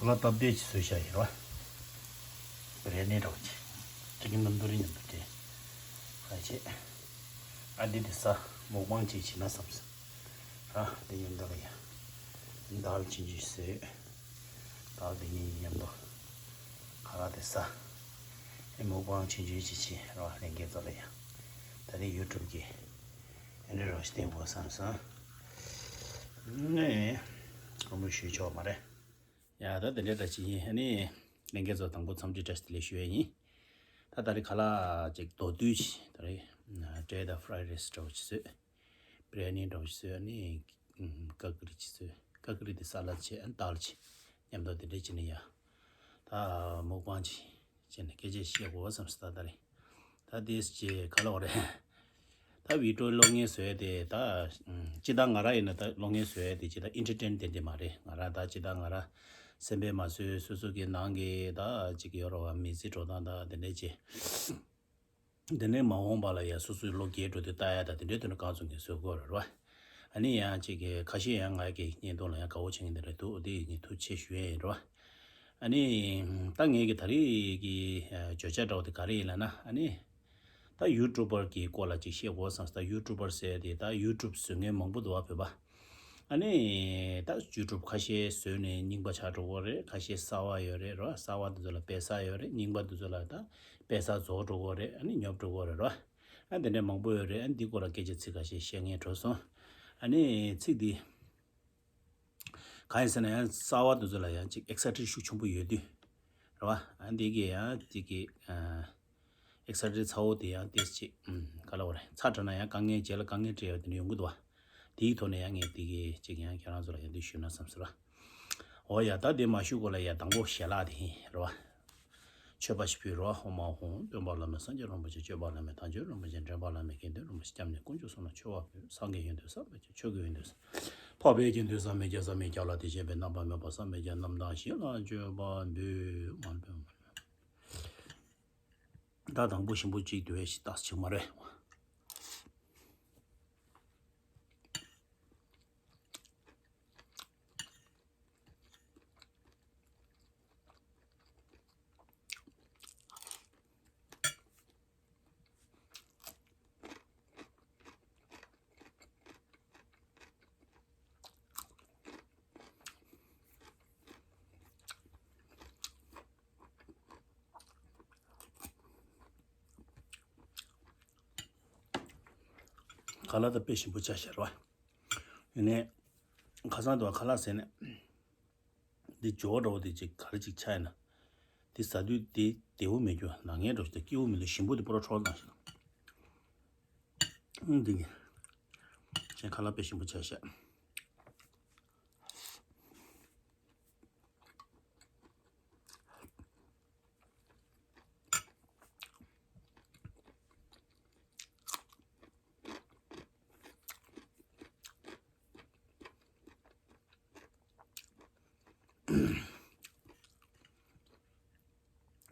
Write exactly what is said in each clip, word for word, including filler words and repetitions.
ལ་སྟབས་བདེ་ཅིག་བཟོས་བཞག་ཡིན་ར། བ་རེ་ནས་འདྲ་བ་ཅིག་ཅིག་གི་ནམ་དུ་རི་མཉམ་དུ་དེ་ཁ་ཆེ། ཨ་འདི་དེ་ས་མོག་པང་ཅིག་བྱེད་ན་བསམ་སོང་། ར་དེ་མཉམ་དུ་ལ་ཡ་འདར་ཅིག་ཅིག་བཟོས། ད་དེ་གཉིས་མཉམ་དུ་ཁ་ལག་དེ་ས་ཨེ་མོག་པང་ཆུང་ཆུང་ཅིག་བྱེད་ར། ལྷན་རྒྱས་ཚོ་ལ་ཡ་ད་དེ་ཡུ་ཊུབ་གི་ཨེ་འདྲ་རོ་ཞིག་བསྟན་དགོས་བསམ་སོང་། ནས་ཨ་མོ་ཞུས་ཆོག་མ་རེད། ཡ་ད་དེ་འདྲ་འདྲ་ཅིག་ཡིན། ཨ་ནི་ལྷན་རྒྱས་ཚོ་དང་པོ་འཚམས་འདྲི་བཀྲ་ཤིས་བདེ་ལེགས་ཞུ་ཡས་ཡིན། ད་ད་རེས་ཁ་ལག་ཅིག་མདོར་བསྡུས་ཅིག་ད་རེས་འབྲས་དང་ཧྥ་རའི་རའི་སི་འདྲ་བོ་ཅིག་བཟོས། བི་རི་ཡ་ནི་འདྲ་བོ་ཅིག་བཟོས། ཨ་ནི་ཀ་ཀི་རི་ཅིག་བཟོས། ཀ་ཀི་རི་དེ་ས་ལད་བྱས། ཨ་ནི་དཱལ་བྱས། མཉམ་དུ་དེ་འདྲས་བྱས་ནས་ཡ་ད་མོག་པང་ཅིག་བྱས་ནས་སྐད་ཆ་བཤད་དགོས་བསམ་སོང་། ད་ད་རེས་ད་དེས་ཅིག་ག་ལབ་དགོས་རེད། ད་བི་ཌི་ཡོ་གློག་བརྙན་བཟོ་ཡས་དེ་ད་ཅི་ད་ང་ར་ཡིན་ན་ད་གློག་བརྙན་བཟོ་ཡས་དེ་ཅི་ད་ཨེན་ཊར་ཊེན་དེ་འདྲས་མ་རེད། ང་ར་ད་ཅི་ད་ང་ར་སེམས་པས་མ་བཟོས། སོ་སོ་གི་ནང་གི་ད་ཅིག་ཡོད་རེད་བ། མི་ཚེ་འགྲོ་སྟངས་ད་དེ་འདྲས་ཅིག་དེ་ནས་མ་འོངས་པ་ལ་ཡ་སོ་སོའི་ལོ་རྒས་འགྲོ་དུས་ལྟ་ཡ་ད་དེ་འདྲའི་དོན་གང་ཚོད་ངས་བཟོ་དགོས་རེད་བ། ཨ་ནི་ཡང་ཅིག་གི་ཁ་ཤས་ཡང་ང་གི་བརྙན་ཐུང་ལ་ཡང་དགའ་བོ་བྱེད་མཁན་དེ་འདྲ་འདུག་དེ་ངས་ཐུགས་རྗེ་ཆེ་ཞུ་ཡས་ཡིན་རེད་བ། ཨ་ནི་ད་ངས་གི་ད་རེས་ཀྱི་བརྗོད་བྱ་འདྲ་བོ་དེ་ག་རེ་ཡིན་ལབ་ན། ཨ་ནི་ད་ཡུ་ཊུབ་པར་གྱི་སྐོར་ལ་ཅིག་བཤད་དགོས་བསམ་སོང་། ད་ཡུ་ཊུབ་པར་ཟེར་དེ་ད་ཡུ་ཊུབ་བཟོ་མཁན་མང་པོ་འདུག་བ། བོད་པ། ཨ་ནི་ད་ཡུ་ཊུབ་ཁ་ཤས་བཟོས་ནས་རྙིང་པ་ཆགས་འགྲོ་གི་རེད། ཁ་ཤས་གསར་པ་ཡོད་རེད་རོ། གསར་པ་དེ་ཚོ་ལ་དཔེ་གསར་ཡོད་རེད། རྙིང་པ་དེ་ཚོ་ལ་ད་དཔེ་གསར་རྫོགས་འགྲོ་གི་རེད། ཨ་ནི་ཉོབ་འགྲོ་གི་རེད་རོ། ཨ་དེ་འདྲ་མང་པོ་ཡོད་རེད། ཨ་འདི་སྐོར་ལ་སྐད་ཆ་ཚིག་ཁ་ཤས་བཤད་སྙིང་བྲོ་སོང་། ཨ་ནི་ཚིག་འདི་གང་ཡིན་ཟེར་ན། ཡང་གསར་པ་དེ་ཚོ་ལ་ཡང་ཅིག་ཨེག་སའི་ཊེཌ་ཤུགས་ཆེན་པོ་ཡོད་དུས་རེད་བ། ཨ་འདི་གི་ཡང་འདི་གི་ཨ་ཨེག་སའི་ཊེཌ་ཚ་བོ་དེ་ཡང་ཏོག་ཙམ་ཅིག་ཨམ་ག་ལབ་དགོས་རེད། ཚ་དྲགས་ན་ཡང་དཀའ་ངལ་རྗེས་ལ་དཀའ་ངལ་འཕྲད་ཡ་དེ་འདྲ་ཡོང་གི་འདུག་བ། དེའི་ཐོག་ནས་ཡང་ངས་དེ་གི་ཅིག་ཡང་ཁྱེད་རང་ཚོ་ལ་ཡང་འདི་ཞུས་ན་བསམ་ཟེར་བ། འོ་ཡ། ད་དེ་མ་ཞུ་གོང་ལ་ཡ་དང་པོ་ཞལ་ལག་དེ་ཡིན་རེད་བ། མཆོད་པ་ཞིག་ཕུལ་རོ། ཨོཾ་ཨཱཿཧཱུྃ། སྟོན་པ་བླ་མེད་སངས་རྒྱས་རིན་པོ་ཆེ། སྤྱོད་པ་བླ་མེད་དལ་འབྱོར་རིན་པོ་ཆེ། འདྲེན་པ་བླ་མེད་དགེ་འདུན་རིན་པོ་ཆེ། སྐྱབས་གནས་དཀོན་མཆོག་གསུམ་ལ་མཆོད་པ་ཕུལ། སངས་རྒྱས་ཡོན་ཏན་བསམ་མེད་ཀྱི་ཆོས་ཀྱི་ཡོན་ཏན་བསམ། འཕགས་པའི་དགེ་འདུན་བསམ་མེད་ཀྱི་བསམ་མེད་ཀྱི་ལ་དེ་བཞིན་པའི་རྣམ་པར་སྨིན་པ་བསམ་མེད་ཀྱི་རྣམ་དག་ཞིང་ལ་མཆོད་པ་འབུལ། ད་དང་པོ་ཞིམ་པོ་གཅིག་དུ་བས་ཤི་ཏག་ཅིག་མ་རེད། ཁ་ལག་ད་དཔེ་ཞིམ་པོ་ཆགས་ཤག་རེད་བ། ཡིན་ནའི་ཁ་སང་དུ་བ་ཁ་ལག་ཟས་ནས་འདི་སྦྱོར་བ་འདྲ་བོ་དེ་ཅིག་ག་རེ་ཅིག་ཆགས་ཡིན་ན། འདི་ཟ་དུས་དེ་བདེ་བོ་མེད་རྒྱུ། ནག་ཉེས་འདྲ་བོ་ཞིག་དང་སྐྱིད་པོ་མི་འདུག་ཞིམ་པོ་དེ་པོ་ར་འཕྲོ་བཏང་ཞིག་དང་། འདི་གི་ཁྱེད་ཁ་ལག་དཔེ་ཞིམ་པོ་ཆགས་ཤག་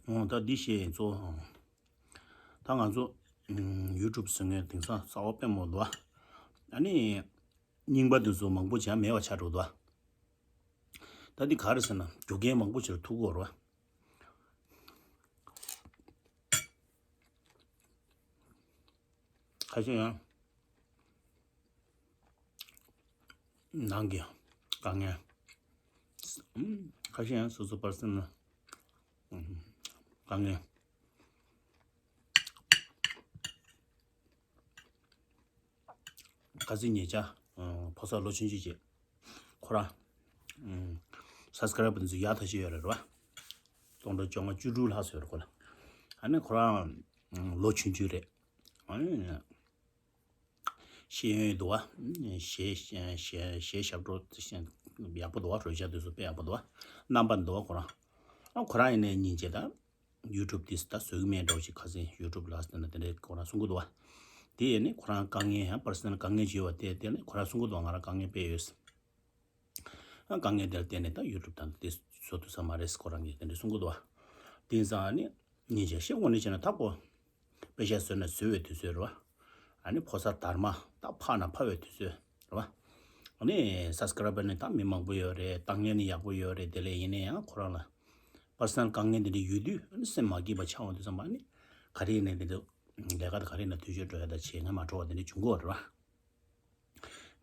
འོ་ད་འདི་བཤད་ཡིན་གཙོ་བོ། ད་ང་ཚོ་ཡུ་ཊུབ་ཟེར་མཁན་དེང་སང་གསར་པ་དཔེ་མང་པོ་འདུག་ཨ། ཨ་ནི་རྙིང་པ་དེ་ཚོ་མང་པོ་ཅིག་མེད་པ་ཆགས་འགྲོ་འདུག་ཨ། ད་འདི་ག་རེ་ཟེར་ན། རྒྱུ་རྐྱེན་མང་པོ་ཅིག་ལ་ཐུག་གི་ཡོད་རེད་བ། ཁ་ཤས་ཡང་ནང་གི་དཀའ་ངལ། ཁ་ཤས་ཡང་སོ་སོ་པར་སོ་ནལ་དཀའ་ངལ། ཁ་སང་ཉེ་ཆར་ཕོ་གསར་ལོ་ཆུང་ཆུང་ཅིག་ཁོ་རང་སབ་སི་ཀ་རའི་བར་དེ་ཚོ་ཡག་ཐག་ཆོད་ཡོད་རེད་བ། སྟོང་ཕྲག་བཅོ་ལྔ་བཅུ་དྲུག་ལྷག་ཙམ་ཡོད་རེད་ཁོ་ལ། ཨ་ནི་ཁོ་རང་ལོ་ཆུང་ཆུང་རེད། ཨ་ནི་ཤེས་ཡོན་འདུག་བ། གཞས་གཞས་གཞས་ཞབས་བྲོ་ཡག་པོ་འདུག་བ། རོལ་ཆ་དེ་ཚོ་དཔེ་ཡག་པོ་འདུག་བ། རྣམ་པ་འདུག་བ་ཁོ་རང་། ཨ་ཁོ་རང་ཡིན་ནའི་སྙིང་རྗེ་ད། ཡུ་ཊུབ་དེ་ད་བཟོ་གི་མེད་འགྲོ་ཞིག་ཁ་སང་ཡུ་ཊུབ་ལ་ཟེར་ན་དེ་འདྲའི་ཁོ་རང་གསུང་གི་འདུག་བ། དེ་ཡིན་ནའི་ཁོ་རང་དཀའ་ངལ་ཡང་པར་སོ་ནལ་དཀའ་ངལ་ཅིག་ཡོད་པ་དེ་དེ་ནི་ཁོ་རང་གསུང་གི་འདུག་ང་རང་དཀའ་ངལ་དཔེ་ཡོད། ཨ་དཀའ་ངལ་དེར་བརྟེན་ནས་ད་ཡུ་ཊུབ་དང་དེ་བཟོ་ཐུབ་ས་མ་རེད་ཁོ་རང་གིས་དེ་འདྲ་གསུང་གི་འདུག་བ། དེང་སང་ནི་ཉིན་ཞག་ཤེས་དངོས་གནས་བྱས་ན་ཐག་པོ་པེ་ཤ་བཟོས་ན་བཟོས་པའི་དུས་ཚོད་རེད་བ། ཨ་ནི་ཕོ་གསར་དར་མ་ད་ཕག་ན་ཕ་བའི་དུས་ཚོད་རེད་བ། ཨ་ནི་སབ་སི་ཀ་རའི་བར་ནི་ད་མི་མང་པོ་ཡོད་རེད། ལྟ་མཁན་ནི་ཡག་པོ་ཡོད་རེད། དེ་ལས་ཡིན་ན་ཡང་ཁོ་རང་ལ་པར་སོ་ནལ་དཀའ་ངལ་དེ་འདྲ་ཡོད་དུས་ཨ་ནི་སེམས་མ་སྐྱིད་པ་ཆགས་འོང་དུས་ཙམ་པ་ཨ་ནི་ག་རེ་ཡིན་ནའི་དེ་འདྲ་ལས་ཀ་དེ་ག་རེ་ཡིན་ན་དུས་ཚོད་འགྲོ་ཡ་ད་བྱེད་ངན་མ་འགྲོ་བ་དེ་འདྲ་བྱུང་གི་ཡོད་རེད་བ།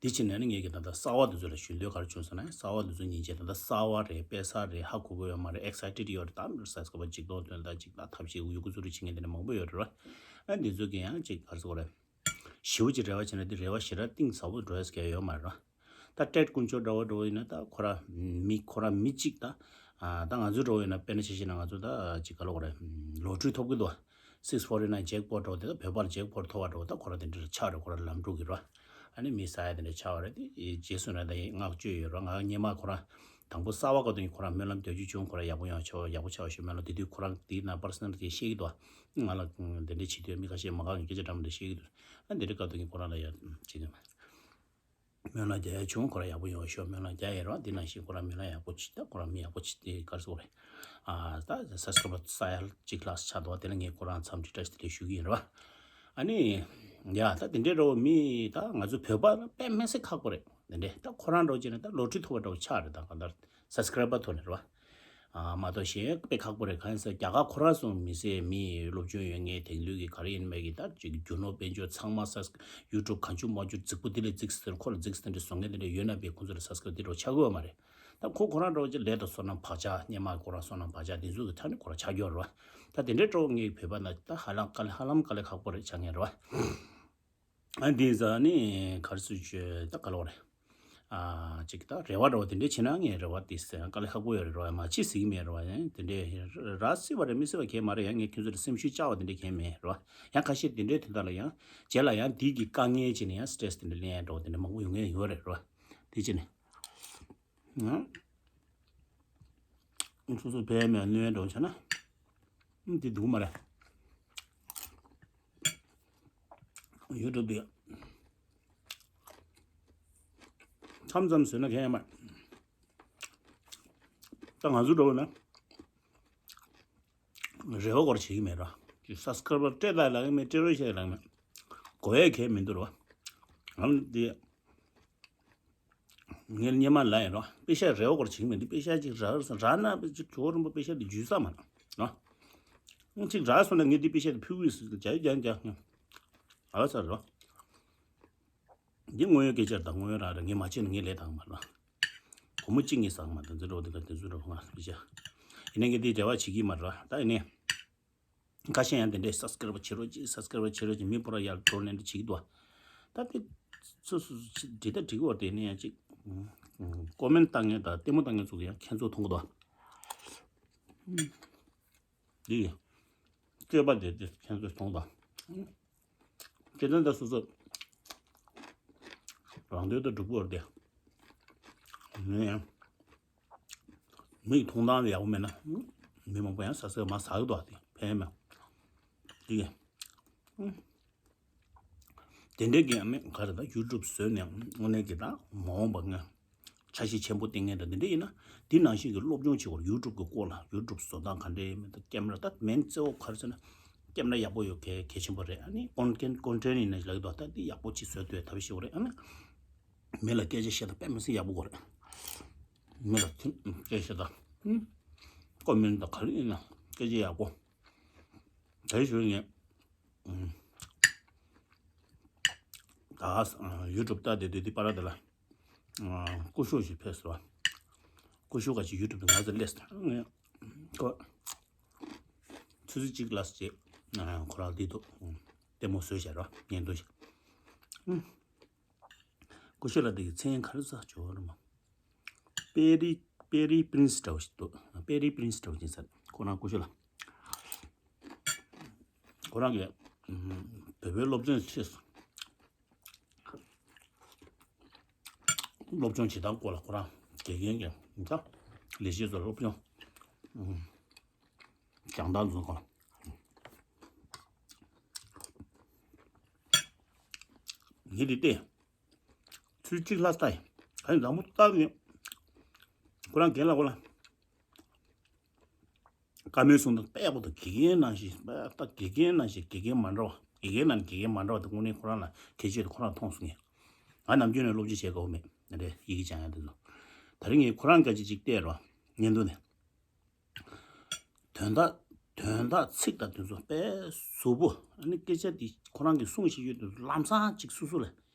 དེ་ཕྱིན་ནས་ནི་ངས་ཀྱི་ད་ལྟ་གསར་བ་དེ་ཚོ་ལ་ཞུ་འདོད་ག་རེ་བྱུང་ཟེར་ན། གསར་བ་དེ་ཚོ་ཉིན་བྱེད་ད་ལྟ་གསར་བ་རེད། དཔེ་གསར་རེད། ཧ་གོ་གི་ཡོད་མ་རེད། ཨེག་སའི་ཊེཌ་ཡོད་རེད། ད་མི་རེད་ས་སྐབས་འཇིགས་སྟོང་དོན་དག་ཅིག་ད་ཐབས་ཤེས་ཡོད་དགུ་ཚུར་བྱེད་མཁན་དེ་འདྲ་མང་པོ་ཡོད་རེད་བ། ཨ་འདི་ཚོ་གི་ཡང་ཅིག་ག་རེ་ཟེར་དགོས་རེད། ཞེ་པོ་ཅིག་རེ་བ་བྱས་ན་དེ་རེ་བ་ཞེ་དྲག་གཏིང་ཟབ་པོ་འགྲོ་ཡས་ཀྱི་ཡོད་མ་རེད་བ། ད་ཊེཌ་དཀོན་མཆོག་འདྲ་བོ་འདྲ་བོ་ཡིན་ན་ད་ཁོ་ར་མི་ཁོ་ར་མི་གཅིག་ད་ཨ་ད་ང་ཚོ་འདྲ་བོ་ཡིན་ན་དཔེར་ན་ཆ་བཞག་ན་ང་ཚོ་ད་ཅིག་ག་ལབ་དགོས་རེད། ལོ་ཊ་རི་ཐོབ་ཀྱི་འདུག་བ། སིགས་ཕོར་ཊི་ནའིན་ཇེག་པོ་ཊི་འདྲ་བོ་དེ་ད་བོད་པར་ཇེག་པོ་ཊི་ཐོབ་པ་འདྲ་བོ་ད་ཁོ་ར་དེ་འདྲ་ཆགས་རེད། ཁོ་ར་ལམ་འགྲོ་གི་རེད་བ། ཨ་ནི་མི་ཟ་ཡ་དེ་འདྲ་ཆགས་པ་རེད། དེ་རྗེས་སུ་ན་ད་ཡིན་བསྔགས་བརྗོད་ཡོད་རེད། ང་སྔོན་མ་ཁོ་ར་དང་པོ་གསར་བ་ག་དུས་ཁོ་ར་སྨོན་ལམ་རྒྱག་རྒྱུ་བྱུང་། ཁོ་ར་ཡག་པོ་ཡོང་ཆོག་ཡག་པོ་ཆགས་ཤོག་སྨོན་ལམ་དེ་དུས་ཁོ་རང་དེའི་ནང་པར་སོ་ནལ་གྱིས་བཤད་ཀྱི་འདུག་ང་ལ་དེ་འདྲ་བྱེད་དུས་མི་ཁ་ཤས་མ་དགའ་མཁན་སྐད་ཆ་འདྲ་མི་འདྲ་བཤད་ཀྱི་འདུག་ཨ་འདི་འདྲ་སྐབས་དུས་ཁོ་རང་ལ་ཡ་བྱེད་དུས་སྨོན་ལམ་རྒྱག་ཡ་བྱུང་། ཁོ་ར་ཡག་པོ་ཡོང་ཤོག་སྨོན་ལམ་རྒྱག་ཡ་རེད་བ། དེ་ནང་བཞིན་ཁོ་ར་སྨོན་ལམ་ཡག་པོ་བྱེད། ད་ཁོ་ར་མི་ཡག་པོ་བྱེད། དེ་ག་རེ་ཟེར་དགོས་རེད། ཨ་ད་སབ་སི་ཀ་རའིབ་ས་ཡ་གཅིག་ལྷག་ཆགས་འདུག་དེ་ལ་ངས་ཁོ་རང་འཚམས་འདྲི་བཀྲ་ཤིས་བདེ་ལེགས་ཞུ་གི་ཡིན་རེད་བ། ཨ་ནི་ཡ་ད་དེ་འདྲའི་འདྲ་བོ་མི་ད་ང་ཚོ་བོད་པ་དཔེ་མི་སྲིད་ཁག་པོ་རེད། དེ་འདྲའི་ད་ཁོ་རང་འདྲ་བོ་བྱས་ན་ད་ལོ་ཊ་རི་ཐོབ་པ་འདྲ་བོ་ཆགས་རེད། ད་གང་ལྟར་སབ་སི་ཀ་རའིབ་པར་ཐོག་ནས་རེད་བ། ཨ་མ་གཏོགས་གཞན་དཔེ་ཁག་པོ་རེད། གང་ཡིན་ཟེར་རྒྱ་གར་ཁོ་རང་ཚོ་མི་སེར་མི་སློབ་སྦྱོང་ཡོད་མཁན་དེང་དུས་ཀྱི་ག་རེ་ཡིན་མེད་ཀྱི་ད་ཅིག་རྒྱུ་ནོར་དཔལ་འབྱོར་ཚང་མ་ས་ཡུ་ཊུབ་གང་བྱུང་མང་བྱུང་རྫིག་པོ་དེ་ལས་རྫིག་ཟེར། ཁོ་ལ་རྫིག་ཟེར་འདྲ་བཟོ་མཁན་དེ་འདྲ་ཡོད་ན་དཔེ་ཁོ་ཚོ་ལ་སབ་སི་ཀ་རའིབ་དེ་འདྲ་ཆགས་ཀྱི་ཡོད་མ་རེད། ད་ཁོ་ཁོ་རང་འདྲ་བོ་ཅིག་ལས་དང་བསོད་ནམས་བག་ཆགས་སྔོན་མ་ཁོ་རང་བསོད་ནམས་བག་ཆགས་དེ་ཚོ་གི་ཐད་ནས་ཁོ་རང་ཆགས་ཀྱི་ཡོད་རེད་བ། ད་དེ་འདྲའི་འདྲ་བོ་ངའི་བོད་པ་ན་ད་ཧ་ལམ་དཀའ་ལས་ཧ་ལམ་དཀའ་ལས་ཁག་པོ་རེད་ཆགས་མཁན་རེད་བ། ཨ་འདི་ཟ་ནི་ག་རེ་ཟེར་ཆོས་ད་ག་ལོག་རེད། ཨ་ཅིག་ད་རེ་བ་འདྲ་བོ་དེ་འདྲས་བྱེད་ན་ངས་རེ་བ་དེ་ཟེར་དཀའ་ལས་ཁག་པོ་ཡོད་རེད་རོ། མ་བྱེད་ཟེར་གྱི་མེད་རོ། ཡང་དེ་འདྲས་ར་སྲིད་པ་རེད་མི་སྲིད་པ་གང་ཡང་མ་རེད། ཡང་ངས་ཁྱོད་ཚོ་ལ་སེམས་ཤུགས་བཅག་པ་དེ་འདྲས་གང་ཡང་མེད་རོ། ཡང་ཁ་ཤས་དེ་འདྲས་དེ་དག་ལ་ཡང་རྗེས་ལ་ཡང་དེ་གི་དཀའ་ངལ་བྱས་ནས་ཡང་སི་ཊེ་རེ་སི་དེ་འདྲས་ལེན་ཡ་འདྲ་བོ་དེ་འདྲས་མང་པོ་ཡོང་ངེས་ཡོད་རེད་རོ། དེ་བྱས་ནས། ཨང་། སོ་སོ་ཕན་མེད་གནོད་འགྲོ་བྱས་ན། ཨང་། དེ་སྡུག་མ་རེད། ཡུ་ཊུབ་དེ། མཚམས་མཚམས་བཟོས་ན་གང་ཡང་མ་རེད། ད་ང་ཚོ་འགྲོ་བ་ན། རེ་བ་སྐོར་བྱེད་ཀྱི་མེད་ར། ཅིག་སབ་སི་ཀ་རའིབ་པར་སྤྲད་ད་ལབ་ཀྱི་མེད། སྤྲད་རོགས་བྱེད་ལབ་ཀྱི་མེད། དགོས་ཡས་གང་ཡང་མི་འདུག་ར། ང་འདི་ངས་སྔོན་མ་ལབ་ཡིན་ར། པེ་ཤག་རེ་བ་སྐོར་བྱེད་ཀྱི་མེད། འདི་པེ་ཤག་ཅིག་རག་རག་ན་པེ་ཅིག་ཇོ་རིན་པོ་པེ་ཤག་འདི་འཇུས་ས་མ་ར། ཅིག་རག་སོང་ན་ངས་འདི་པེ་ཤག་འདི་ཕུལ་གི་ཡིན་ཟེར། རྒྱ་རྒྱ་རྒྱ་ཨ་ས་ར། འདི་དངོས་ཡོད་སྐད་ཆ་རེད། ད་དངོས་ཡོད་རང་རེད། ངས་མ་བྱས་ན་ངས་ལས་དང་མ་ལ། སྒོར་མོ་གཅིག་ངས་ཟ་གི་མ་རེད། འདི་འདྲ་བོ་འདི་ག་འདི་ཚོ་འདྲ་བོ་ང་སྤེ་ཆ། ཡིན་ནའི་ངས་འདི་འབྲེལ་བ་བྱེད་ཀྱི་མ་རེད། ད་ཡིན་ནའི་ཁ་ཤས་ཡང་དེ་འདྲའི་སབ་སི་ཀ་རའིབ་བྱེད་རོགས་གྱིས། སབ་སི་ཀ་རའིབ་བྱེད་རོགས་གྱིས། མི་པོ་ར་ཡར་འགྲོ་ལེན་འདྲ་བྱེད་ཀྱི་འདུག་ད་དེ་སོ་སོ་སོ་འདི་ལྟར་འགྲིག་གི་ཡོད་རེད། དེ་ནས་ཡང་ཅིག་ཀོ་མེན་ཊི་བཏང་མཁན་དང་ལྟད་མོ་བཏང་མཁན་ཚོ་གིས་ཡང་ཁྱེད་ཚོ་མཐོང་གི་འདུག་འདི་སྤྱོད་པ་དེ་དེ་ཁྱེད་ཚོས་མཐོང་དང་། སྤྱིར་བཏང་ད་སོ་སོ་རང་འདོད་དུ་སྒྲུབ་དགོས་རེད་དེ། ནས་མིག་མཐོང་སྟངས་ཡག་པོ་མེད་ན་མི་མང་པོ་ཡང་ཟ་ཟ་མ་ཟ་གི་འདུག་དེ་ཕན་མེད། དེ་གི་དེ་འདྲའི་གི་ཡང་མེད། ག་རེ་ད་ཡུ་ཊུབ་བཟོས་ནས་དངོས་གནས་ཀྱི་ད་མ་འོངས་པ་ངས། འཆར་གཞི་ཆེན་པོ་བཏིང་མཁན་དང་དེ་འདྲ་ཡིན་ན། དེ་ནང་བཞིན་གྱི་སློབ་སྦྱོང་བྱེད་དགོས། ཡུ་ཊུབ་ཀྱི་སྐོར་ལ་ཡུ་ཊུབ་བཟོ་སྟངས་ག་འདྲ་ཡིན་མིན་དང་། ཀེམ་ར་ད་མེན་གཙོ་བོ་ག་རེ་ཟེར་ན་ཀེམ་ར་ཡག་པོ་ཡོད་གལ་གལ་ཆེན་པོ་རེད། ཨ་ནི་ཀོན་ཊེན་ཊི་ཀོན་ཊེན་ཊི་ཡིན་ན་ལབ་ཀྱི་འདུག་ད་དེ་ཡག་པོ་ཅིག་བཟོ་ཐུབ་ཡ་ཐབས་ཤེས་དགོས་རེད། ཨ་ནི་མི་ལ་སྐད་ཆ་བཤད་སྟངས་དཔེ་མི་སྲིད་ཡག་པོ་དགོས་རེད། མི་ལ་ཐུ་སྐད་བཤད་སྟངས་ཀོ་མེན་ཊི་དང་ག་རེ་ཡིན་ན་སྐད་ཆ་ཡག་པོ། དེ་ཞུ་ངས། ད་ཡུ་ཊུབ་ལྟ་བསྡད་དུས་འདི་པར་དེ་ལ་སྐུ་ཞབས་ཞིག་ཕེབས་སོང་། སྐུ་ཞབས་ཁ་ཅིག་ཡུ་ཊུབ་དུ་ང་ཚོ་སླེབས་སོང་། ཁོ་ཆུ་ཚོད་གཅིག་ལ་ཟེར་ཁོ་རང་འདི་འདུག་ལྟད་མོ་བཟོས་བཞག་རོགས་བརྙན་ཐུང་ཞིག་སྐུ་ཞབས་ལགས་འདི་གི་མཚན་ག་རེ་ཟེར་ཅོ་རེད་མ། པེ་རི་པེ་རི་པི་རིན་སི་འདྲ་བོ་ཞིག་འདུག་པེ་རི་པི་རིན་སི་འདྲ་བོ་ཅིག་ཟེར་ཁོ་རང་སྐུ་ཞབས་ལགས། ཁོ་རང་གིས་བོད་པའི་སློབ་ཚན་ཆེད་སློབ་སྦྱོང་བྱེད་སྟངས་སྐོར་ལ་ཁོ་རང་དགེ་རྒན་གྱི་ད་ལས་བྱེད་ཚོར་སློབ་སྦྱོང་སྦྱང་སྟངས་ཚོ་སྐོར་ངས་དེ་བལྟས། ཚུལ་གཅིག་ལྷ་ལྟ་ཡིན། ག་ནས་དང་པོ་ལྟ་ནས་ཁོ་རང་རྒན་ལ་ཁོ་ལ། བཀའ་མོལ་གསུང་སྟངས་དཔེ་ཡག་པོ་འདུག་དགེ་རྒན་ནང་བཞིན་ད་དགེ་རྒན་ནང་བཞིན་དགེ་རྒན་མ་འདྲ་བ། དགེ་རྒན་ནང་དགེ་རྒན་མ་འདྲ་བ་དེ་དངོས་གནས་ཁོ་རང་ལ་ཁྱད་ཆོས་དེ་ཁོ་རང་མཐོང་སོང་ངས། ང་ནམ་རྒྱུན་ནས་སློབ་སྦྱོང་བྱེད་དགའ་བོ་མེད། རེད། ཡི་གེ་སྦྱང་ཡ་དེ་ཚོ། ད་རིང་ངས་ཁོ་རང་སྐད་ཆ་ཅིག་བལྟས་རོགས། བརྙན་ཐུང་ནས། དོན་དག་དོན་དག་ཚིག་དང་དེ་ཚོ་དཔེ་གཟུགས་པོ། ཨ་ནི་སྐད་ཆ་འདི་ཁོ་རང་གིས་གསུངས་བཞིན་ཡོད་དུས་ལམ་སང་ཅིག་སོ་སོ་ལ་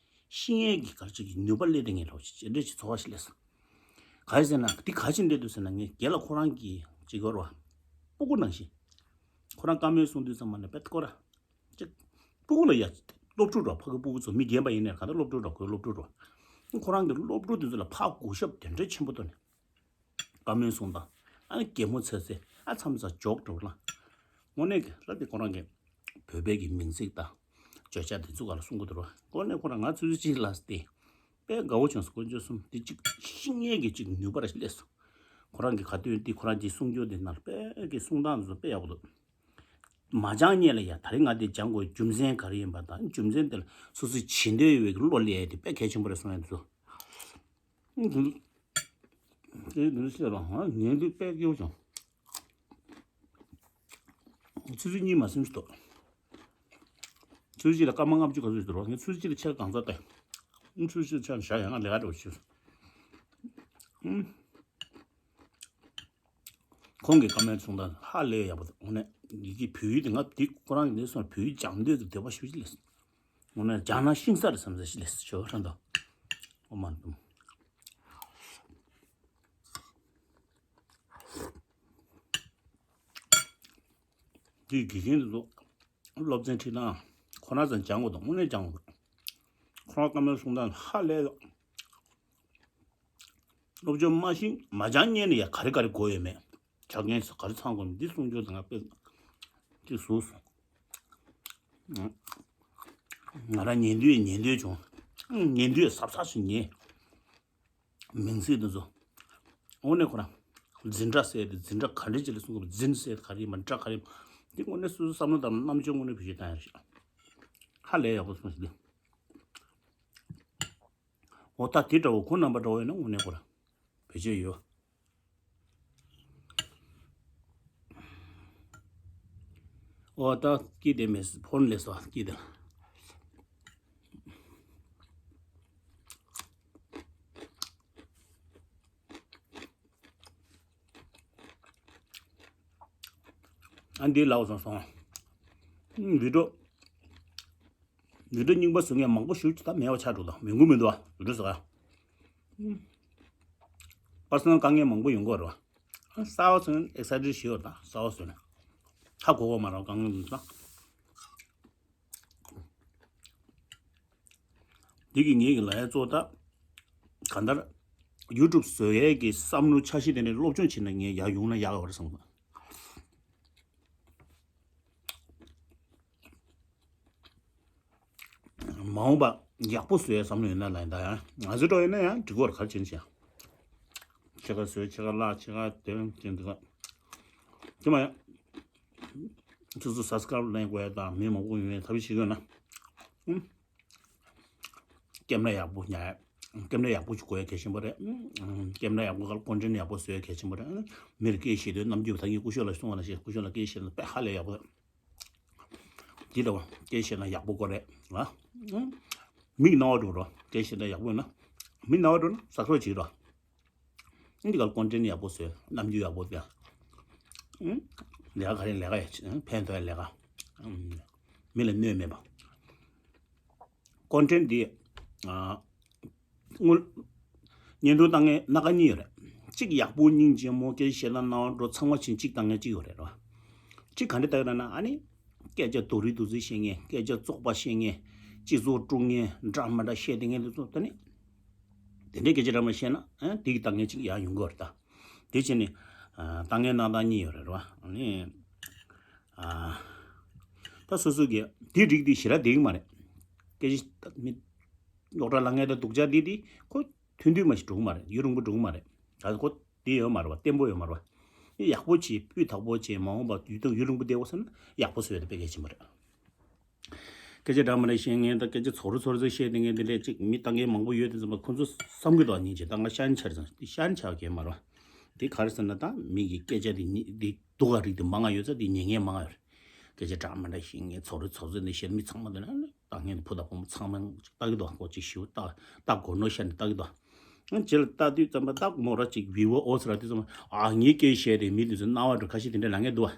ཤེས་ཡས་ཀྱི་ག་རེ་ཅིག་གི་ནུས་པ་སླེབས་དེ་ངས་ལོག་ཅིག་ཅེ་འདྲ་ཅིག་ཚོར་བ་ཞིག་སླེབས་སོང་། ག་རེ་ཟེར་ན་འདི་ག་ཅིག་འདྲ་འདུག་ཟེར་ན། ངས་རྒན་ལགས་ཁོ་རང་གིས་ཅིག་གོ་རོགས། སྤུ་གུ་ནང་བཞིན། ཁོ་རང་བཀའ་མོལ་གསུང་དུས་ཙམ་པ་ནས་དཔེ་སྐོར་ར་ཅིག་སྤུ་གུ་ལ་ཡ་སློབ་ཕྲུག་འདྲ། ཕ་གི་སྤུ་གུ་ཚོ་མི་རྒན་པ་ཡིན་ནའི་གང་ལྟར་སློབ་ཕྲུག་འདྲ། ཁོའི་སློབ་ཕྲུག་འདྲ། ཁོ་རང་གི་སློབ་ཕྲུག་དེ་ཚོ་ལ་ཕར་གུས་ཞབས་དེ་འདྲའི་ཆེན་པོ་བཏོན་ནས། བཀའ་མོལ་གསུང་སྟངས། ཨ་ནི་གད་མོ་ཚ་ཚ། ཨ་མཚམས་མཚམས་ཇོག་འགྲོ་ལ། དངོས་གནས་ཀྱི་ལ་དེ་ཁོ་རང་གི་བོད་པའི་གི་མིང་ཚིག་དང་བརྗོད་བྱ་དེ་ཚོ་ག་ལ་གསུང་གི་འདུག་རོ། དངོས་གནས་ཁོ་རང་ང་ཚོའི་ཅིག་ལ་སྟེ། དཔེ་དགའ་བོ་བྱུང་སོང་། དཀོན་མཆོག་གསུམ། དེ་ཅིག་ཤེས་ཡས་ཀྱི་ཅིག་ནུས་པ་ར་སླེབས་སོང་། ཁོ་རང་གི་ག་དུས་འདི་ཁོ་རང་གི་གསུང་རྒྱུ་དེ་ནང་དཔེ་གི་གསུང་སྟངས་དེ་ཚོ་དཔེ་ཡག་པོ་འདུག་མ་སྦྱང་སྔོན་ལ་ཡ་ད་རེས་ང་དེ་སྦྱང་དགོས་རྒྱུ་མཚན་ག་རེ་ཡིན་པ་དང་། རྒྱུ་མཚན་དེ་ལ་སོ་སོའི་བྱེད་འདོད་ཡོད་པའི་བློ་སླེབས་ཡས་དེ་དཔེ་གལ་ཆེན་པོ་རེད་གསུང་ཡས་འདུག་ཨུ་ཧུ། དེ་འདི་བཤད་རོགས། ང་ཉན་དུས་དཔེ་སྐྱིད་པོ་བྱུང་། ཆུ་ཚོད་གཉིས་མ་ཟིན་ཞིག་འདུག་ཆུ་ཚོད་གཅིག་ལ་སྐར་མ་ལྔ་བཅུ་ག་ཚོད་ཞིག་འདུག་རོགས། ངས་ཆུ་ཚོད་གཅིག་ལ་ཕྱེད་ཀ་གང་ཚ་བལྟས། ཨུ། ཆུ་ཚོད་གཅིག་ལ་ཕྱེད་ཀ་བཞག་ཡང་ང་ལས་ཀ་འགྲོ་ཞུ། ཨུ། ཁོང་གི་བཀའ་མོལ་གསུང་སྟངས་ཧ་ལས་ཡག་པོ་འདུག་དངོས་གནས་ཡི་གེ་བོད་ཡིག་དེ་ང་འདི་ཁོ་རང་གི་འདི་སོང་བོད་ཡིག་སྦྱང་འདོད་དུ་དད་པ་ཞུ་ཅི་ལས། དངོས་གནས་སྦྱང་ན་ཤིང་ས་རེད་བསམ་ས་ཞིག་ལས་ཞོ་ཧྲན་ཏོ། ཨོ་མ་འདུམ། དེའི་དགེ་རྒན་དེ་ཚོ་སློབ་ཚན་ཁྲིད་སྟངས་ཁོ་ན་ཙམ་སྦྱང་དགོས་དང་། དངོས་གནས་སྦྱང་དགོས། ཁོ་རང་བཀའ་མོལ་གསུང་སྟངས་ཧ་ལས་ཡོད། སློབ་སྦྱོང་མ་ཤེས་མ་སྦྱང་སྔོན་ནས་ཡ་ག་རེ་ག་རེ་དགོས་ཡོད་མེད། ཆ་རྐྱེན་ག་རེ་ཚང་དགོས་མེད་འདི་གསུང་རྒྱུ་དང་དཔེ་དེ་ཟུག་སོང་། ང་རང་ཉན་དུས་ཉན་འདོད་བྱུང་། ཉན་དུས་ཟབ་ཟབ་ཞིག་ཉན། མིང་ཚིག་འདི་ཚོ། དངོས་གནས་ཁོ་རང་འཛིན་གྲྭ་ཟེར་དེ་འཛིན་གྲྭ་ག་འདྲ་ཅིག་ལ་གསུང་དགོས། འཛིན་ཟེར་ག་རེ་ཡིན་པ། གྲྭ་ག་རེ་ཡིན་པ། འདི་དངོས་གནས་སོ་སོའི་བསམ་བློ་དང་རྣམ་དཔྱོད་དངོས་གནས་བེད་སྤྱོད་བཏང་ཡ་རེད། ཧ་ལས་ཡག་པོ་གསུངས་ཤིག་འདི། འོ་ད་དེ་འདྲ་བོ་ཁོང་རྣམ་པ་འདྲ་བོ་ཡོད་ན་དངོས་གནས་ཁོ་རང་བེད་སྤྱོད་ཡོད། འོ་ད་སྐྱིད་དེ་མེད་ཕོན་ལས་སོ་སྐྱིད་དེ། ཨ་འདི་ལའོ་སོང་སོང་། ཨུམ། བི་ཌིའོ། བི་ཌིའོ་རྙིང་པ་བཟོ་མཁན་མང་པོ་ཞིག་ད་མེད་པ་ཆགས་འགྲོ་དང་། མི་དགོས་མི་འདུག་ཨ། བི་ཌིའོ་བཟོ་ཡ། ཨུམ། པར་སོ་ནལ་དཀའ་ངལ་མང་པོ་ཡོང་གི་རེད་བ། གསར་པ་ཚོ་ནི་ཨེག་སའི་ཊེཌ་ཞིག་ཡོད་དང་། གསར་པ་ཚོ་ནི་ཧ་གོ་གོ་མ་རེད་དཀའ་ངལ་འདུག་ད། འདི་གི་ངེད་ཀྱི་ལ་ཡ་གཙོ་ད་གང་ལྟར་ཡུ་ཊུབ་བཟོ་ཡས་ཀྱི་བསམ་བློ་འཆར་གཞི་དེ་ནས་སློབ་སྦྱོང་བྱས་ན་ངས་ཡར་ཡོང་ན་ཡག་ཡོད་རེད་བསམ་གི་འདུག་མ་འོངས་པ་ཡག་པོ་བཟོ་ཡ་བསམ་བློ་ཡོད་ན་ལ་ཡིན་ད་ཡང་ང་ཚོ་འགྲོ་ཡོད་ན་ཡང་འགྲིག་གོ་ར་ག་རེ་བྱེད་ན་བྱེད་ཡ། ཕྱེད་ཀ་བཟོས་ཕྱེད་ཀ་བརླག་ཕྱེད་ཀ་དེ་དེ་འདི་ག་དེ་མ་ཡང་ཚོ་ཚོ་སབ་སི་ཀ་རའིབ་ལེན་དགོས་ཡ་དང་མི་མང་པོ་ཡོང་ཡ་ཐབས་ཤེས་བྱེད་དགོས་ན། ཨུམ། ཀེམ་ར་ཡག་པོ་ཉར། ཀེམ་ར་ཡག་པོ་ཞིག་དགོས་ཡ་གལ་ཆེན་པོ་རེད། ཀེམ་ར་ཡག་པོ་ག་ལ་ཀོན་ཊེན་ཊི་ཡག་པོ་བཟོ་ཡ་གལ་ཆེན་པོ་རེད། མིར་སྐད་བཤད་དུས་ནམ་རྒྱུན་ད་ངས་སྐུ་ཞབས་ལ་གསུང་བ་ལ་བཤད། སྐུ་ཞབས་ལ་སྐད་བཤད་ན་དཔེ་ཧ་ལས་ཡག་པོ་རེད། དེ་འདྲ་བ་སྐད་བཤད་ན་ཡག་པོ་དགོས་རེད་ལ། མིག་རྣ་བ་འགྲོ་རོགས། སྐད་བཤད་ན་ཡག་པོ་ཡོད་ན། མིག་རྣ་བ་འགྲོ་ན་ཟ་ཁྲོ་བྱེད་རོགས། འདི་ག་ལ་ཀོན་ཊེན་ཊི་ཡག་པོ་བཟོས། རྣམ་འགྱུར་ཡག་པོ་བསྟན། ལས་ཀ་ག་རེ་ལས་ཀ་ཡ་ཕན་ཐོགས་ཡ་ལས་ཀ། མི་ལ་གནོད་མེད་པ། ཀོན་ཊེན་ཊི་འདི། ཨ། དངུལ། བརྙན་ཐུང་བཏང་མཁན་སྣ་ཁ་གཉིས་ཡོད་རེད། གཅིག་ཡག་པོ་སྙིང་རྗེ་མོ་སྐད་ཆ་བཤད་ན་རྣ་བ་འགྲོ་ཚང་མ་བྱིན་གཅིག་བཏང་མཁན་གཅིག་ཡོད་རེད་ར། གཅིག་ག་འདྲ་ལྟ་ཡོད་ན་ཨ་ནི། སྐད་ཆ་རྡོ་རིང་རྡོ་རྩིག་བཤད་མཁན། སྐད་ཆ་བཙོག་པ་བཤད་མཁན། སྤྱི་ཚོགས་དཀྲུག་མཁན། འདྲ་མི་འདྲ་བཤད་བསྡད་མཁན་དེ་ཚོ་ད་ནི། དེ་འདྲའི་སྐད་ཆ་འདྲ་མི་བཤད་ན་ཨ་དེ་གི་བཏང་མཁན་གཅིག་ཡང་ཡོང་གི་ཡོད་རེད་ད། དེ་བྱས་ནས། ཨ། ལྟ་མཁན་སྣ་ཐག་གཉིས་ཡོད་རེད་ར། ཨ་ནི། ཨ། ད་སོ་སོ་གི་དེ་རིགས་དེ་ཞེ་དྲག་བསྡད་ཀྱི་མ་རེད། སྐད་ཆ་མི། རྙོག་དྲ་ལངས་མཁན་དང་སྡུག་ཅག་དེ་དེ་ཁོ་ཐུང་ཐུང་མ་ཞིག་འགྲོ་གི་མ་རེད། ཡུན་རིང་པོ་འགྲོ་གི་མ་རེད། ད་ཁོ་དེ་ཡོད་མ་རེད་བ། བརྟན་པོ་ཡོད་མ་རེད་བ། ཡག་པོ་བྱས་སྤུས་དག་པོ་བྱས་མ་འོངས་པ་ཡུན་ཐུང་ཡུན་རིང་པོ་བསྡད་དགོས་ཟེར་ན་ཡག་པོ་བཟོ་ཡ་དེ་དཔེ་གལ་ཆེན་པོ་རེད། སྐད་ཆ་འདྲ་མི་འདྲ་བཤད་མཁན་དང་སྐད་ཆ་ཚོགས་རུ་ཚོགས་རུ་བཤད་བསྡད་མཁན་དེ་འདྲས་ཅིག་མི་ལྟ་མཁན་མང་པོ་ཡོད་དེ་ཙམ་པ་ཁོ་ཚོ་བསམ་གྱི་འདུག་སྙིང་རྗེ། ད་ང་ཤ་ཉེ་ཆར་ཙང་ཤ་ཉེ་ཆགས་ཀྱི་མ་རེད། དེ་ག་རེ་ཟེར་ན་ད་མི་གི་སྐད་ཆ་དེ་ཉི་དེ་སྡུག་ག་རིགས་དེ་མང་ང་ཡོད་ཙང་དེ་ཉན་མཁན་མང་ང་ཡོད་རེད། སྐད་ཆ་འདྲ་མི་འདྲ་བཤད་མཁན་ཚོགས་རུ་ཚོགས་རུ་ནས་བཤད་མི་ཚང་མ་དེ་ན་ལྟ་མཁན་བུ་དང་བུ་མོ་ཚང་མ་ལྟ་གི་འདུག་ཁོ་ཅིག་ཞིབ་ལྟ་ལྟ་དགོས་ནོ་ཤ་ནས་ལྟ་གི་འདུག་ཨ་རྗེས་ལ་ལྟ་དུས་ཙམ་པ་ཏག་མོ་ར་ཅིག་བི་ཝར་ཨོ་ཟེར་ར་དུས་ཙམ་པ། ཨ་ངའི་སྐད་བཤད་དེ་མི་དེ་ཚོ་རྣ་བ་འགྲོ། ཁ་ཤས་དེ་འདྲ་ལབ་མཁན་འདུག་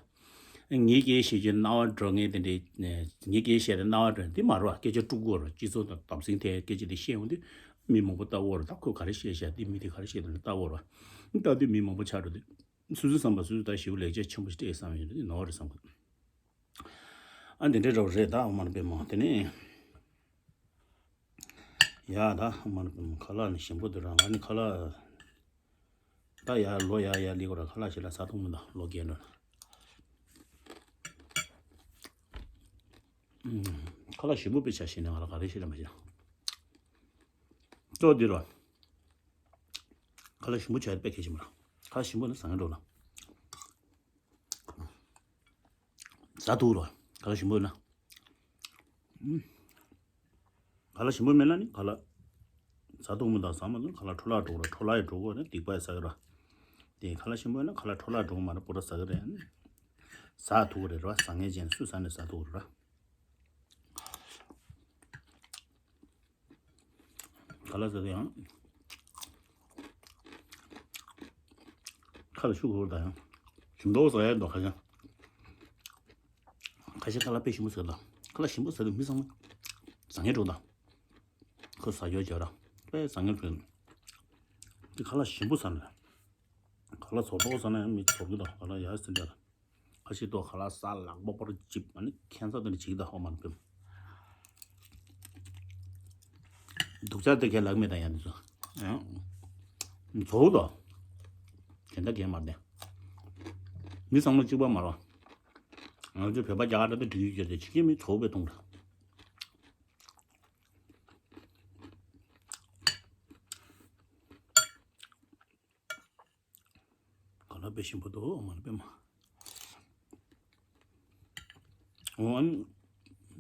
བ། ངའི་སྐད་བཤད་རྒྱུ་རྣ་བ་འགྲོ་མཁན་དེ་འདྲའི། ངའི་སྐད་བཤད་དེ་རྣ་བ་འགྲོ་དེ་མ་རེད་བ། སྐད་ཆ་དཀྲུག་གི་ཡོད་རེད། སྤྱི་ཚོགས་དང་དམ་སྲིང་ཐད་སྐད་ཆ་དེ་བཤད་ཡོང་དུས་མི་མང་པོ་ལྟ་གི་ཡོད་རེད། ད་ཁོས་ག་རེ་བཤད་བཞག་དེ། མི་དེ་ག་རེ་བཤད་འདུག་ལབ་ལྟ་གི་ཡོད་རེད་བ། ལྟ་དུས་མི་མང་པོ་ཆགས་འགྲོ་དུས་སོ་སོའི་བསམ་པ་སོ་སོས་ད་ཞེ་པོ་ལེགས་ཆ་ཆེན་པོ་ཞིག་སྤྲད་བསམ་ཡོང་དུས་ནོར་བ་རེད་བསམ་གི། ཨ་འདི་འདྲའི་འདྲ་བོ་རེད། ད་ཨོཾ་མ་ཎི་པདྨེ། དེ་ནས། ཡ་ད་ཨོཾ་མ་ཎི་པདྨེ། ཁ་ལག་ནི་ཞིམ་པོ་འདུག་ར། ང་ནི་ཁ་ལག་ད་ཡར་ལོག་ཡར་ཡར་སླེབས་དགོས་ར། ཁ་ལག་ཞིག་ལ་ཟ་ཐུབ་མི་འདུག་ལོག་རྒྱག་འགྲོ། ཨུམ། ཁ་ལག་ཞིམ་པོ་དཔེ་ཆ་བཞག་ནས་ང་ལ་ག་རེ་བཤད་ལ་མ་བཤད། གཙོ་བོ་འདི་ར། ཁ་ལག་ཞིམ་པོ་བྱས་དཔེ་གལ་ཆེན་པོ་ར། ཁ་ལག་ཞིམ་པོ་ནི་ཟ་མཁན་འགྲོ་ལ། ཟ་ཐུབ་ར། ཁ་ལག་ཞིམ་པོ་ཡོད་ན། ཨུམ། ཁ་ལག་ཞིམ་པོ་མེད་ན་ནི་ཁ་ལག་ཟ་ཐུབ་མི་དང་ཟ་མ་ཐུབ། ཁ་ལག་འཕྲོ་བརླག་འགྲོ་གི་ར། འཕྲོ་བརླག་ཡི་འགྲོ་གི་ར། སྡིག་པ་ཡི་ཟ་གི་ར། དེ་ཁ་ལག་ཞིམ་པོ་ཡོད་ན་ཁ་ལག་འཕྲོ་བརླག་འགྲོ་གི་མ་རེད། པོ་ར་ཟ་གི་རེད། ཟ་ཐུབ་གི་རེད་ར། ཟ་མཁན་ཅན་སུ་ཟ་ནས་ཟ་ཐུབ་གི་རེད་ར། ཁ་ལག་ཟ་དུས་ཡང་ཁ་ལ་ཤུགས་ཁུར་དང་ཡང་ཞིམ་མདོག་ཟ་ཡ་འདུག་ཁ་ཤས། ཁ་ཤས་ཁ་ལག་དཔེ་ཞིམ་པོ་ཟ་དང་། ཁ་ལག་ཞིམ་པོ་ཟ་དུས་མི་ཚང་མ་ཟ་མཁན་འགྲོ་དང་། ཁོ་ཟ་རྒྱུ་བྱས་ར་དཔེ་ཟ་མཁན་འགྲོ། དེ་ཁ་ལག་ཞིམ་པོ་ཟ་ན། ཁ་ལག་ཚོར་ཏོག་ཟ་ན་ཡང་མི་ཚོར་གི་དང་། ཁ་ལག་ཡ་ཟིན་འདྲ་དང་། ཁ་ཤས་ཏོག་ཁ་ལག་ཟ་ལག་པ་པར་ཅིབ། ཨ་ནི་ཁྱད་མཚར་དེ་འདྲ་བྱེད་ཀྱི་འདུག་ཨོཾ་མ་ཎི་པདྨེ། སྡུག་ཅག་དེ་གས་ལག་མེད་དང་ཡང་འདི་ཚོ། ཡང་། ཚོགས་དོ། དེ་འདྲ་གས་མ་བདེ། མི་ཚང་མ་གཅིག་པ་མ་རེད། ང་ཚོ་བོད་པ་རྒྱ་གར་དེ་འགྲིག་ཡོད་ཀྱི་རེད། ཕྱི་རྒྱལ་མི་ཚོགས་པའི་གཏོང་ར། ག་ལ་དཔེ་ཞིམ་པོ་འདུག་ཨོཾ་མ་ཎི་པདྨེ། འོ། ཨ་ནི་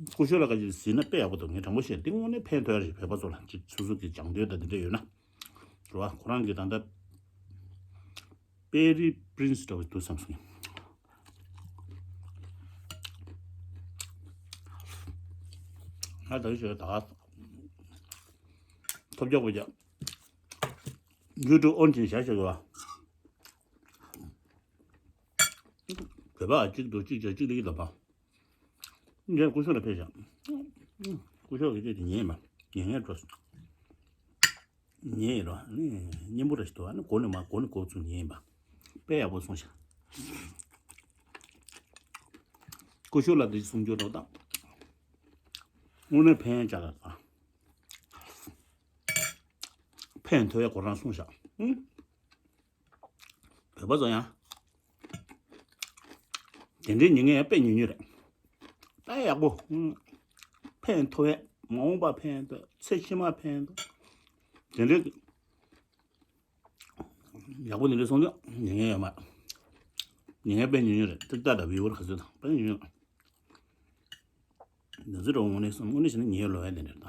སྐུ་ཞབས་ལགས་ཀྱིས་གཟིགས་ན་དཔེ་ཡག་པོ་འདུག་ངས་དྲང་པོ་བཤད། འདི་དངོས་གནས་ཕན་ཐོགས་ཡ་རེད། བོད་པ་ཚོ་ལ་ཅིག་སོ་སོ་གི་སྦྱང་འདོད་དང་འདི་འདྲ་ཡོད་ན། རེད་བ། ཁོ་རང་གིས་ད་ལྟ་པེ་རི་པི་རིན་སི་འདྲ་བོ་འདུག་བསམ་སོང་། ང་ད་ཞོ་ད་ཐོབ་རྒྱག་པོ་རྒྱག་ཡུ་ཊུབ་ཨོན་བྱས་བཞག་བཞག་གི་བ། བོད་པ་གཅིག་འདུག་གཅིག་བྱས་གཅིག་ལ་ཡིད་ལ་བབ། ངས་སྐུ་ཞབས་ལ་ཕེབས་ཤག་སྐུ་ཞབས་ཀྱིས་དེ་ཉན་པ། ཉན་ཉན་འགྲོ། ཉན་ཡིན་རོ། ཨ་ནི་སྙན་པོ་ར་ཞིག་འདུག་ཨ་ནི་གོ་ནས་མ་གོ་ནས་གོ་ཚུལ་ཉན་ཡིན་པ། དཔེ་ཡག་པོ་གསུངས་ཤག་སྐུ་ཞབས་ལ་འདི་གསུང་རྒྱུ་འདུག་ད། དངོས་གནས་ཕན་ཡ་ཅག་ལ་ད། ཕན་ཐོགས་ཡ་ཁོ་རང་གསུངས་ཤག་ཨུ། བོད་པ་ཚོ་ཡང་དེ་འདྲའི་ཉན་མཁན་ཡང་དཔེ་ཉུང་ཉུང་རེད། དཔེ་ཡག་པོ། ཨུ། ཕན་ཐོགས་ཡ། མ་འོངས་པ་ཕན་ཐོགས། ཚེ་ཕྱི་མ་ཕན་ཐོགས། དེ་འདྲའི་ཡག་པོ་དེ་འདྲའི་གསུང་དུས་ཉན་མཁན་ཡོད་མ་རེད། ཉན་མཁན་དཔེ་ཉུང་ཉུང་རེད། ཏིག་ཏག་དང་བི་ཝར་ག་ཚོད་དང་དཔེ་ཉུང་ཉུང་རེད། འདི་ཚོ་འདྲ་བོ་དངོས་གནས་སོང་། དངོས་གནས་བྱས་ན་ཉན་ལོས་ཡ་དེ་འདྲ་རེད་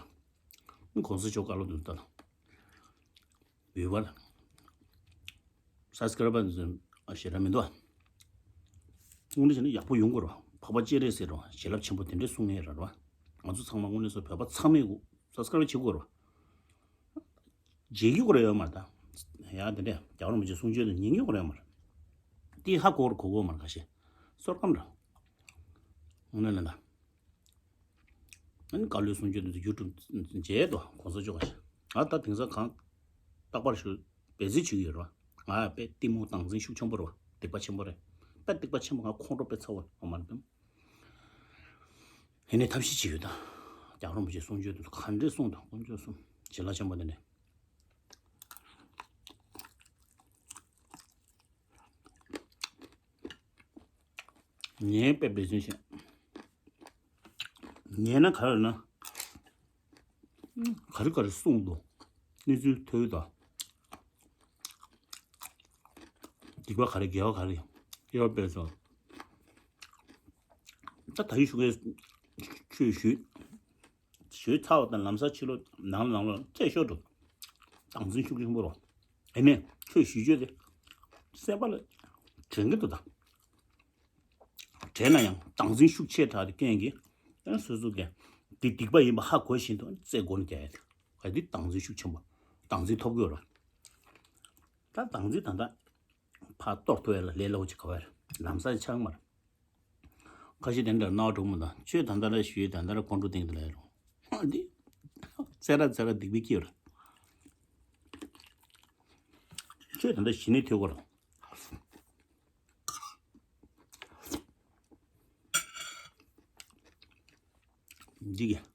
ད། གོང་ས་མཆོག་བཀའ་སློབ་དེ་ཚོ་ལྟ་དང་། བི་ཝར། སབ་སི་ཀ་རའི་བར་དེ་ཚོ་ཞེ་དྲག་མི་འདུག་ཨ། དངོས་གནས་བྱས་ན་ཡག་པོ་ཡོང་དགོས་རེད་བ། འཕགས་པ་སྤྱན་རས་གཟིགས་རེད་བ། བྱིན་རླབས་ཆེན་པོ་དེ་འདྲས་གསུང་མཁན་རེད་བ། ང་ཚོ་ཚང་མ་དངོས་གནས་སོ་བོད་པ་ཚང་མས་སབ་སི་ཀ་རའིབ་བྱེད་དགོས་རེད་བ། བརྗེད་ཀྱི་ཡོད་མ་རེད་ད། ཡང་དེ་འདྲས་རྒྱལ་བ་རིན་པོ་ཆེ་གསུང་ཆོས་དེ་ཉན་གྱི་ཡོད་མ་རེད། དེ་ཧ་གོ་རུ་གོ་གོ་མ་རེད་ཁ་ཤས། བསོད་སྐམ་རེད། དངོས་གནས་ལ་ད། ཨ་ནི་བཀའ་སློབ་གསུང་ཆོས་དེ་ཚོ་ཡུ་ཊུབ་མཇལ་དོ་གོང་ས་མཆོག་ག་ཤ། ང་ད་དེང་སང་གང་རྟག་པར་ཞུ་འབད་བརྩོན་བྱེད་ཀྱི་ཡོད་རེད་བ། ང་དཔེ་གཏི་མུག་སྡང་འཛིན་ཤུགས་ཆེན་པོ་རེད་བ། སྡིག་པ་ཆེན་པོ་རེད། དཔེ་སྡིག་པ་ཆེན་པོ། ང་ཁོང་ཁྲོ་དཔེ་ཚ་བོ་རེད་བ། མ་རེད་དམ། ཡིན་ནའི་ཐབས་ཤེས་བྱེད་ཀྱི་ཡོད་ད། རྒྱལ་བ་རིན་པོ་ཆེ་གསུང་ཆོས་དེ་ཚོ་ག་འདྲས་གསུངས་དང་དཀོན་མཆོག་གསུམ་བྱིན་རླབས་ཆེན་པོ་དེ་འདྲས། ཉན་དཔེ་འབད་བརྩོན་བྱས། ཉན་ན་ག་རེ་ན། ག་རེ་ག་རེ་གསུངས་འདུག་གནས་ཚུལ་ཐོས་དང་། སྡིག་པ་ག་རེ། དགེ་བ་ག་རེ། དགེ་བ་སྤེལ་སོང་། ད་ད་ཡིག་ཞུ་མཁན་ཆོས་ཞུས། ཞུས་ཚར་བ་དང་ལམ་སང་ཕྱི་ལོགས་ནང་ལ་ནང་ལོགས་ཚེ་ཤོར་འགྲོ། སྡང་འཛིན་ཤུགས་ཆེན་པོ་རོ། ཨེ་ནས་ཆོས་ཞུ་རྒྱུ་དེ་སེམས་པ་ལ་དྲན་གྱི་འདུག་ད། དྲན་ན་ཡང་སྡང་འཛིན་ཤུགས་ཆེ་དྲགས་དེ་རྐྱེན་གྱིས་ཡང་སོ་སོ་གིས་འདི་སྡིག་པ་ཡིན་པ་ཧ་གོ་བཞིན་དུ་རྩེ་སྒོ་ནས་རྒྱག་ཡ་དེ། ག་འདི་སྡང་འཛིན་ཤུགས་ཆེན་པོ། སྡང་འཛིན་ཐོབ་དགོས་རོ། ད་དང་ཚིག་ད་ད་ཕར་གཏོར་ཐུབ་ཡ་ལ་ལས་སླ་བོ་ཅིག་ག་བ་རེད། ལམ་སང་ཆགས་མ་རེད། ཁ་ཤས་དེ་འདྲ་རྣ་བ་འགྲོ་མི་འདུག་ཆོས་ད་ལྟ་ར་ཞུས་ད་ལྟ་ར་ཁོང་ཁྲོ་སྟེང་དུ་ལ་ཡ་རུང་འདི་ཙེ་ར་ཙེ་ར་སྡིག་པའི་སྐྱེ་བ་རེད། ཆོས་ད་ལྟ་ཞི་ནས་ཐོས་གོ་ར། འདི་གི་